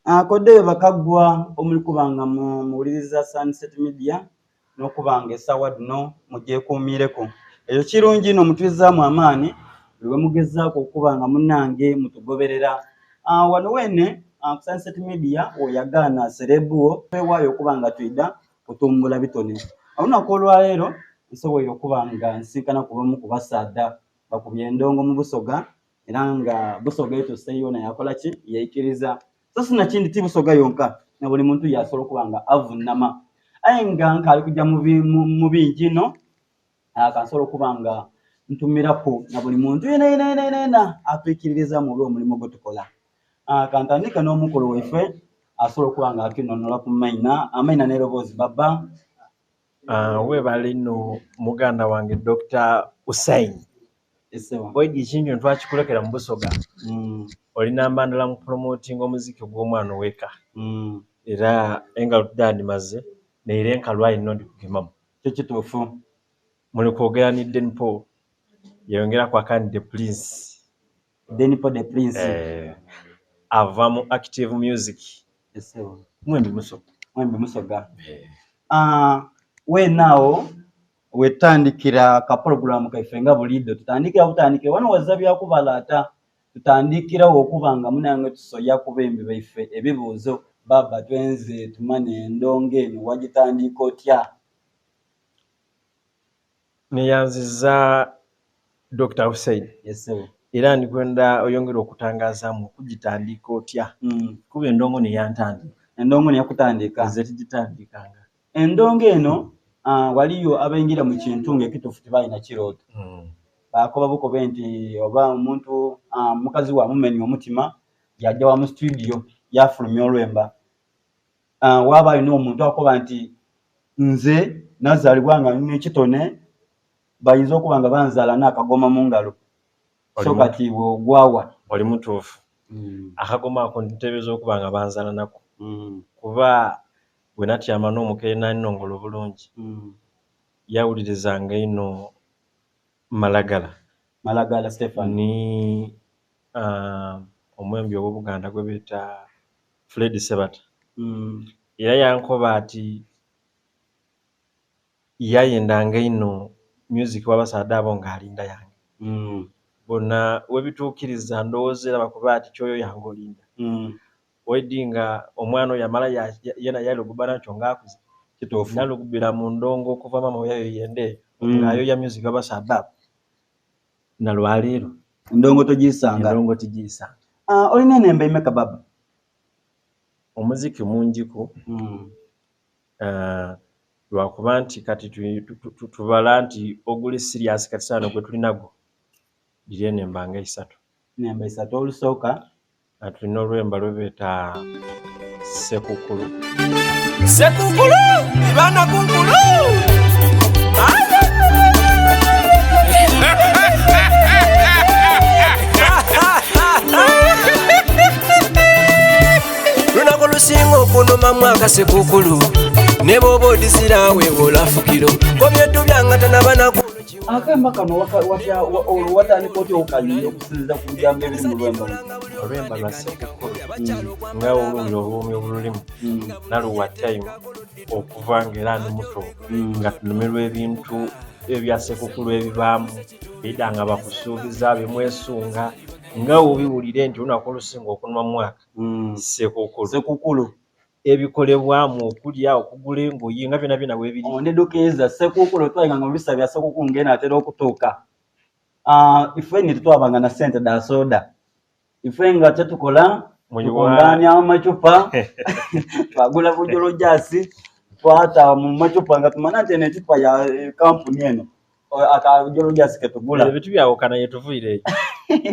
Akodeyo bakagwa omuli kuba nga muwuliriza Sunset Media n'okuba nga esaawa dhino mugyekuumiireku. Ekyo kirungi inho mutwizaamu amaani buli lwe mugezaaku okuba nga munnange mutugoberera. Ah, wano weene ah, ku Sunset Media w'oyagaana sereebu wo twewaayo okuba nga twidha kutumbula bitone. Olunaku olwaleero nsoboire okuba nga nsinkanaku bamu ku basaadha bakubye endongo mu Busoga era nga Busoga etuuse yoona yakola ki? Yaikiriza. So sinakindi ti Busoga yonka na buli muntu yaasobola okuba nga avunama. Aye nga nkaali kuja mu bingi inho, kansobole okuba nga ntumiraku na buli muntu yenayena yenayena atwikiririzaamu olw'omulimo gwe tukola. Kantandike n'omukulu waife asobola okuba nga atwinhonhola ku maina, amaina n'eiroboozi baba. Webale inho muganda wange Dokita Hussein. Oidhi ekintu kino twakikulekera mu Busoga. Oli namba ndala mu kupromotinga omuziki ogw'omwana ow'eka. Era engalo tidhandimaze naire enkalu aye inho ndhikugemamu. Kyo kituufu. Muli kwogera ni Den Paul, yeyongeraku akandi The Prince. Den Paul The Prince. Ava mu Active Music. Mwembi Musoga. Mwembi Musoga. Weena agho wetutandikira ka pulogulaamu kaife nga buliidho, tutandikira butandikire wano ghazira bya kubalaata, tutandikiragho okuba nga munange tusoya ku bembi baife ebibuuzo. Bbaabba twenze tumanye endongo eno wagitandiika otya? Neyanziza Dokita Hussein. Yes ssebo. Era ndi kwenda oyongere okutangazaamu okugitandiika otya kuba endongo neyantandika. Endongo neyakutandika? Nze tigitandikanga. Endongo eno waliyo abaingira mu kintu nga ekituufu tibalina kirooto. Bakoba bukobe nti oba omuntu mukazi we amumenya omutima yaja wa mu situdiyo yafulumya olwemba. Waabaayo n'omuntu akoba nti nze nazaalibwa nga ndi n'ekitone bayinza okuba nga banzaala n'akagoma mu ngalo. So kati iwe ogwa wa? Oli mutuufu. Akagoma ako nteebereza okuba nga banzaala nako kuba Bwe natyama n'omukaire n'aninongola obulungi, yawulirizanga inho Malagala. Malagala Stephen. Ni omwembi ow'Obuganda gwe beeta Fred Sebata. Era yankoba ati yayendanga inho myuziki w'abasaadha abo ng'alinda yange. Bona webituukiriza ndowooza era bakoba ati ky'oyoyanga olinda. Oidhi nga omwana oyo amala yeena yalugubba nakyo nga akuze. Kituufu. Nalugubbira mu ndongo okuva maama we yayoya enda eyo nga ayoya music w'abasaadha abo. Na lwaleero. Endongo togiisanga. Endongo tigiisanga. Olina enemba imeka baba? Omuziki mungiku lwakuba nti kati tubala nti oguli siriasi kati sawa eno gwetulinagwo dhiri enemba nga isatu. Enemba isatu olusooka? Tulina olwemba lwebeeta Ssekukulu. Ssekukulu ibana kunkulu. Lunaku lusinga okunuma mwaka sekukulu ne bwoba odizira wewola fukiro kobyetu byanga tanaba naku Akemba kano olwo watandika otya okukayiiya okusinziira ku bigambo ebiri mu lwemba luno? Olwemba lwa Ssekukulu nga owulira obuwoomi obululimu naluwa time okuva nga era ndi muto nga tunumirwa ebintu ebya Ssekukulu ebibaamu eidha nga bakusuubiza bye mwesunga nga wobiwulire nti olunaku olusinga okunuma mu mwaka Ssekukulu. Ssekukulu. Ebikolebwamu okulya, okugula engoye nga byonabyona webiri. Ondidhukiiza Ssekukulu twainganga mu bisa bya Ssekukulu nga enaatera okutuuka. Ife ni titwabanga na sente dha soda. Ife nga kyetukola tukungaania amacupa twagula bujolojaasi twata mu macupa nga tumanha nti eno ecupa ya kampuni eno akajolojaasi ketugula. Ebyo tibyawukana yetuviire eyo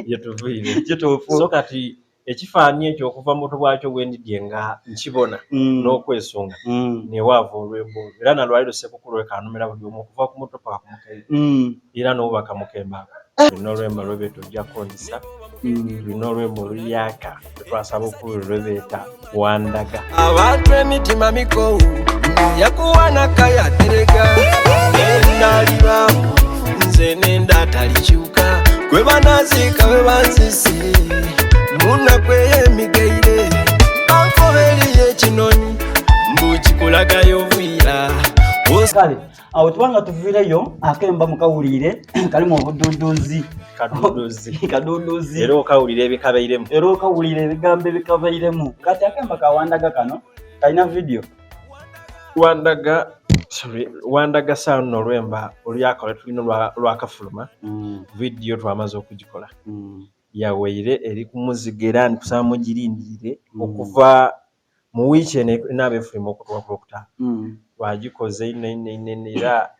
yetuviire. Kituufu. So kati Ekifaanhani ekyo okuva mu buto bwakyo bwe ndidhye nga nkibona n'okwesunga, ni waava olwembo olwo. Era na lwaleero Ssekukulu ekanhumira buli omu okuva ku muto paka ku mukaire, era n'obubaka mu kembo ako. Tulina olwembo lwe beeta Oja Kondisa, tulina olwembo oluyaaka lwe twasaba okuwulira lwe beeta Wandaga. Abantu emitima mikowu yakuwa nakaya terega nendalibaawo nze nenda talikyuka gwe banaziika we banzise munaku ey'emigaire. Ndaga yovwira. Kale awo tuba nga tuviireyo akemba mukawuliire kalimu obuduuduuzi. Kaduuduuzi. Kaduuduuzi. Era okawulira ebikabairemu. Era okawulira ebigambo ebikabairemu. Kati akemba ka Wandaga kano kalina vidiyo. Wandaga, sorry, Wandaga saano n'olwemba oluyaka lwe tulina olwakafuluma. Vidiyo twamaze okugikola. Yaweire eri ku muzigo era nkusaba mugirindirire okuva mu wiiki eno enaaba efuluma okutuuka ku Lwokutaano. Twagikoze inho inho inho inho era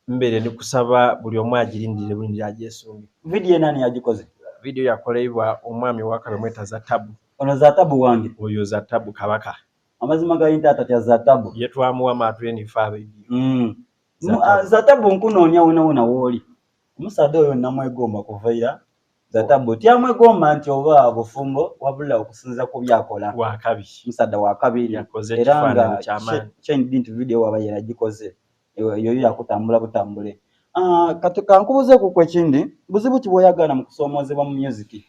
mbeere ndi kusaba buli omu agirindirire bulindire agyesunge. Vidiyo eno ani yagikoze? Vidiyo yakoleibwa omwami owaka bamweta Zatabu. Ono Zatabu wange? Oyo Zatabu Kabaka. Amazima gali nti atatya Zatabu. Ye twamuwa maatweni ife abaidyo. Zatabu nkunoonia wona wona wooli. Omusaadha oyo namwegomba kuva ira. Zatabu tyamwegomba nti oba bufumbo wabula okusinza ku byakola. Wakabi. Omusaadha wakabi. Yakoze Era nga ekifaananyi ky'amaanyi. kyendi nti vidiyo waba yeragikoze. Eyo yakutambula butambule. Kati kankubuzeeku ku ekindi, buzibu ki bw'oyagala mu kusoomoozebwa mu music?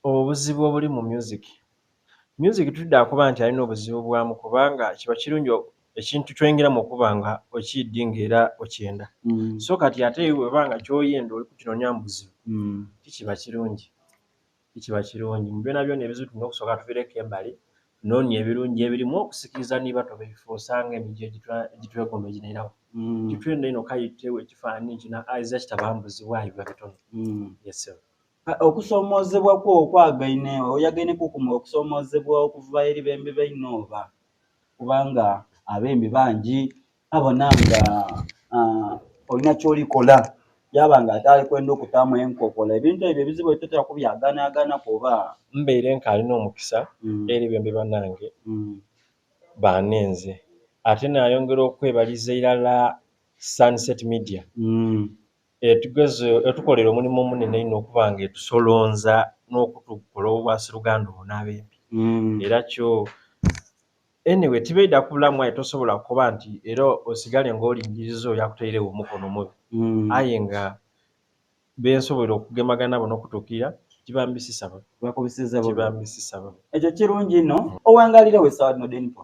Obuzibu obuli mu music. Music tudda kuba nti alina obuzibu bwamu kubanga kiba kirungi ekintu ky'oyingiramu okuba nga okiidi ng'era okyenda. So kati ate bw'oba nga ky'oyenda oli kukinoonya mu buzibu, tikiba kirungi. Tikiba kirungi. Mu byona byona ebizibu tulina okusooka tubireke embali, tunoonie ebirungi ebirimu okusikiriza ni bato baife osanga emigyo egitwegomba eginairawo. Titwenda ino kayitewo ekifaananyi kino aiza kitaba mu buzibu aye biba bitono. Yes sir. Okusoomoozebwa kwo okwagaine oyagaine kuku okusoomoozebwa okuva eri bembi baino oba kubanga abembi bangi abona nga olina ky'olikola yaba nga ate ali kwenda okutaamu enkokola ebintu ebyo ebizibu ebyo totera kubyaganaaganaku oba Mbeire nkaalina omukisa eri bembi bannange banenze ate nayongera okwebaliza irala Sunset Media etugeze etukolera omulimu omunene einho okuba nga etusolonza n'okutukola obwaseruganda obwo n'abembi. Era kyo anyway tibaida kubulamu aye tosobola kukoba nti era osigale ng'olingiriza oyo akutairewo omukono omubi. Aye nga bensoboire okugemagana nabo n'okutuukirira kibambisisa bubi. Bakubisiza bubi. Kibambisisa bubi. Ekyo kirungi nno. Owangalirawo essaawa dhino Denpo?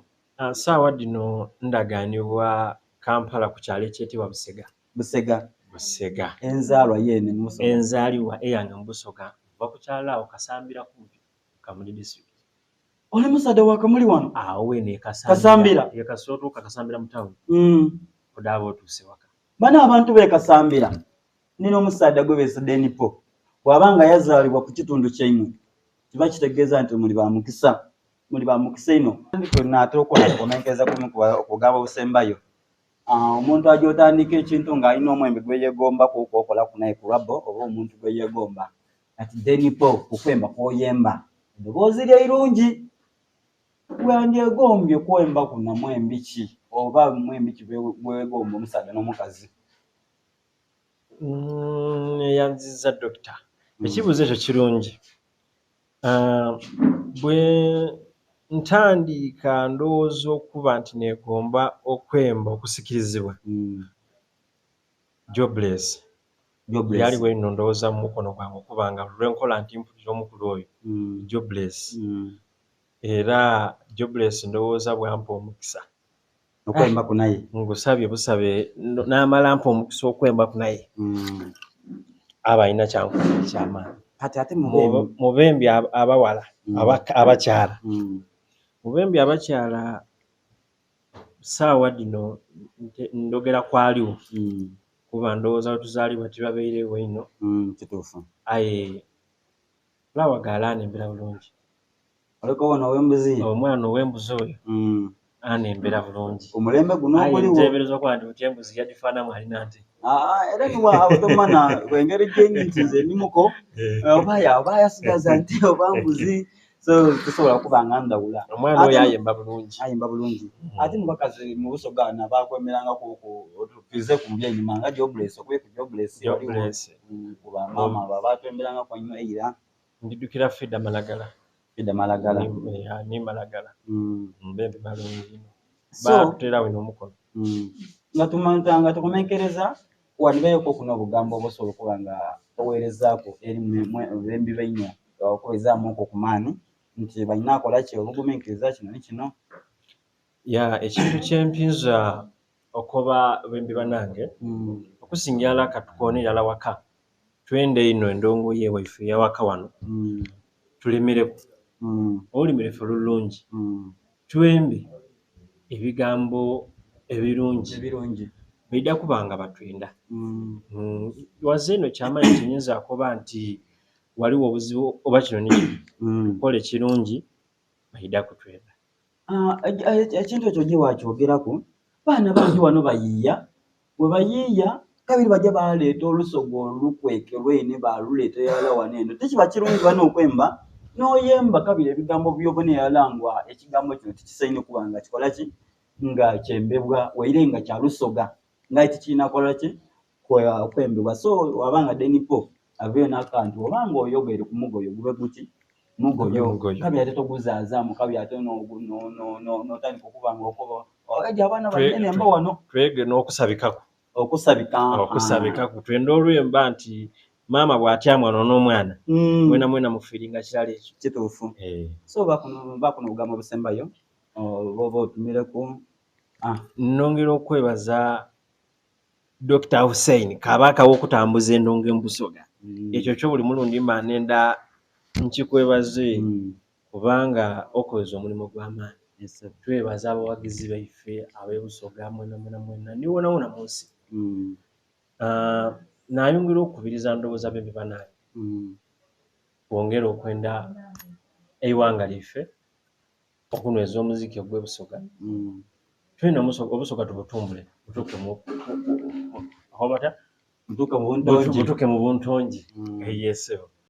Ssaawa dhino ndagaanibwa Kampala ku kyalo ekyetebwa Busega. Busega. Busega. Enzaalwa yeene mu Busoga. Enzaalibwa eyange mu Busoga nva ku kyalo awo Kasambira kumpi Kamuli district. Oli musaadha wa Kamuli wano? Awo weene e Kasambira. Kasambira? Ye kasita otuuka Kasambira mu town. Odaaba otuuse waka. Bano abantu b'e Kasambira nina omusaadha gwe beese Denipo bw'aba nga yazaalibwa ku kitundu kyaimwe kiba kitegeeza nti muli ba mukisa. Muli ba mukisa inho. Naatera okuba nga tukomenkeza ku bugambo obusembayo. Omuntu aja otandika ekintu ng'alina omwembi gwe yeegombaku kw'okolaku naye ku lwabo oba omuntu gwe yeegomba. Kati Denipo kukwemba kw'oyemba eddoboozi lyo irungi. Wandyegombye kwembaku na mwembi ki oba mwembi ki gwe weegomba omusaadha n'omukazi? Neyanziza dokita. Ekibuuzo ekyo kirungi. Bwe ntandika ndowooza okuba nti neegomba okwemba okusikirizibwa Jobless. Jobless. Yali bweno ndowooza mu mukono gwange okuba nga lwenkola nti mpulira omukulu oyo Jobless. Era Jobless ndowooza bwampa omukisa. Okwembaku naye. Ngusabye busabe n'amala ampa omukisa okwembaku naye. Aba alina kyankola eky'amaanyi. Kati ate mubembi. Mubembi abawala abakyala. Mubembi abakyala ssaawa dhino ndogera kwaliwo kuba ndowooza lwe tuzaalibwa tibabairewo inho. Kituufu. Aye Flower Girl anembera bulungi. Oleka ono ow'embuzi? Omwana ow'embuzi oyo anembera bulungi. Omulembe guno Aye oguliwo. nteebereza okuba nti buti embuzi yagifaanamu alina nte. Era niwa tomana engeri gyendi nti nze ndi muko oba yasigaza nte oba mbuzi so tosobola kuba nga ndawula. Omwana oyo ayemba bulungi. Ayemba bulungi. Ate mu bakazi mu Busoga wano abakwemerangaku tuvize ku byenyuma nga Jobless okuye ku Jobless waliwo Jobless. ku bamaama abo abatwemerangako ennyo eira. Ndidukira Frida Malagala. Frida Malagala. Ni Malagala. Mbembe balungi inho. So Baatuteerawo ino omukono. Nga tumanta nga tukomenkereza wanibeeyoko kuno obugambo obusobola okuba nga oweerezaaku eri bembi baino okubezaamuku ku maani nti balina akola ki obugumiikiriza kino ni kino. Ya, ekintu kyempinza okoba bembi banange, okusingira ddala katukoone irala waka, twende ino endongo yewaife eyawaka wano, tulimireku, olulimi lwaife lulungi, twembe ebigambo ebirungi, ebirungi baida kuba nga batwenda. Waze eno kyamaanyi kyenyinza kuba nti waliwo obuzibu oba kino nikino, tukola ekirungi baida kutwenda. Ekintu ekyo gye wakyogeraku, baana bangi wano bayiiya, bwe bayiiya kabiri bajja baleeta olusoga olukweke lwene baluleeta eyala wano eno. Tekiba kirungi bano okwemba n'oyemba kabiri ebigambo by'obona eyala ngwa ekigambo kino tikisaine kuba nga kikola ki nga kyembebwa waire nga kya lusoga nga tikirina kola ki kwembebwa. So wabanga Denipo aveeyo n'akantu obanga oyogere ku mugoyo gube guti mugoyo, kabiri ate toguzaazaamu, kabiri ate n'otandika okuba nga okoba ejo abaana banene mba wano. Twege n'okusabikaku. Okusabika. Okusabikaku. Twenda olwemba nti maama bw'atyamwa ono n'omwana, mwena mwena mufiiringa kirala ekyo. Kituufu. So bakuno obugambo obusembayo oba otumireku. Nnongera okwebaza Dr. Hussein Kabaka w'okutambuza endongo e Busoga. Ekyo kyo buli mulundi mba nenda nkikwebaze kubanga okoze omulimu gw'amaanyi. Twebaza abawagizi baife ab'e Busoga mwena mwena mwena ni wona wona mu nsi. Nayongera okukubiriza ndowooza bembi banange twongere okwenda eiwanga lyaife okunyweza omuziki ogw'e Busoga. Twena obusoga tubutumbule butuuke mu butuuke mu buntongi. Butuuke mu buntongi. Yes.